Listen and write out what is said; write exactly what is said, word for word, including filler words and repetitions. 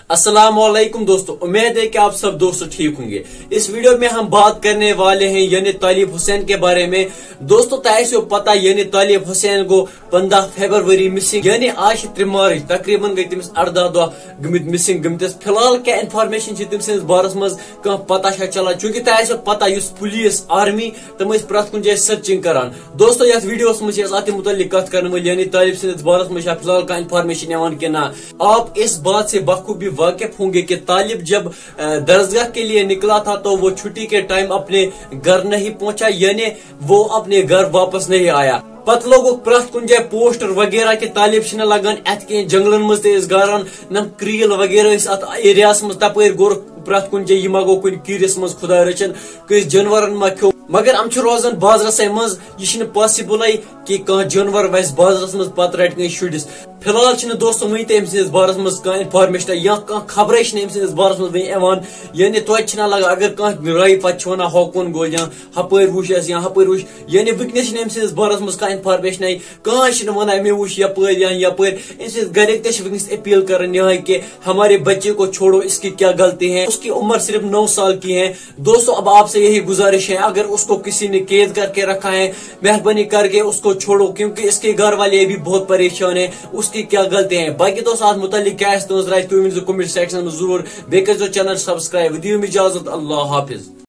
السلام علیکم دوستو، امید ہے کہ آپ سب دوست ٹھیک ہوں گے۔ اس ویڈیو میں ہم بات کرنے والے ہیں یعنی طالب حسین کے بارے میں۔ دوستو، تۄہہِ آسیو پتہ یعنی طالب حسین گوٚو پنٛداہ فیبرؤری مسنگ، یعنی آز چھِ ترٛےٚ مارچ، تقریباً گٔے تٔمِس اَرداہ دۄہ گٔمٕتۍ مسنگ گٔمتِس۔ فی الحال کیٛاہ انفارمیشن چھِ تٔمۍ سٕنٛدِس بارس منٛز، کانٛہہ پتہ چھا چلان؟ چوٗنٛکہِ تۄہہِ آسیو پتہ یُس پولیس، آرمی، تِم ٲسۍ پرٛٮ۪تھ کُنہِ جایہِ سٔرچنگ کران۔ دوستو، یتھ ویڈیوس منٛز چھِ أسۍ اتھ متعلق کتھ کرن وٲلۍ، یعنی طالب سٕنٛدِس بارس منٛز چھا فی الحال کانٛہہ انفارمیشن یِوان کِنہٕ نہ؟ آپ اس بات سے بخوبی واقف ہوں گے کہ طالب جب، اہ، درسگاہ کے لیے نکلا تھا تو وہ چھٹی کے ٹائم اپنے گھر نہیں پہنچا، یعنی وہ اپنے گھر واپس نہیں آیا۔ پتہٕ لوگُکھ پرٛٮ۪تھ کُنہِ جایہِ پوسٹر وغیرہ کہِ طالب چھِنہٕ لگان اَتھ کینٛہہ، جنگلن منٛز تہِ ٲسۍ گاران، نم کریٖل وغیرہ ٲسۍ اَتھ ایریاہس منٛز، تپٲرۍ گوٚرُکھ پرٛٮ۪تھ کُنہِ جایہِ، یہِ ما گوٚو کُنہِ کیٖرِس منٛز، خۄدا رٔچھِن، کٲنٛسہِ جانورن ما کھیوٚو۔ مگر یِم چھِ روزان بازرسٕے منٛز، یہِ چھُنہٕ پاسبلٕے کہِ کانٛہہ جانور وَسہِ بازرس منٛز پتہٕ رَٹہِ کٲنٛسہِ شُرِس۔ فی الحال چھِنہٕ دوستو وٕنہِ تہِ أمۍ سٕنٛدِس بارس منٛز کانٛہہ انفارمیشن یا کانٛہہ خبرے چھِنہٕ أمۍ سٕنٛدِس بارس منٛز وٕنہِ یِوان۔ یعنی توتہِ چھِنہ لگان، اگر کانٛہہ رایہِ پتہٕ چھِ ونان، ہۄ کُن گوٚو یا ہپٲرۍ وٕچھ اَسہِ یا ہپٲرۍ وٕچھ، یعنی وٕنکیٚنس چھِنہٕ أمۍ سٕنٛدِس بارس منٛز کانٛہہ انفارمیشنٕے، کانٛہہ چھِنہٕ ونان مےٚ وٕچھ یپٲرۍ یا یپٲرۍ۔ أمۍ سٕنٛدۍ گرِکۍ تہِ چھِ وٕنکیٚنس اپیل کران یِہے کہ ہمارے بچے کو چھوڑو، اس کی کیا غلطی ہے، اس کی عمر صرف نو سال کی ہے۔ دوستو، اب آپ سے یہی گزارش ہے، اگر اس کو کسی نے قید کر کے رکھا ہے، مہربانی کر کے اس کو چھوڑو، کیونکہ اس کے گھر والے بھی بہت پریشان ہیں، اس کی کیا غلطی ہے۔ باقی دوستو، اتھ متعلق کیٛاہ آسہِ تُہنٛز راے، تُہۍ ؤنۍ زیو comment section منٛز ضروٗر۔ بیٚیہِ کٔرۍ زیو channel subscribe۔ دِیِو مےٚ اجازت، اللہ حافظ۔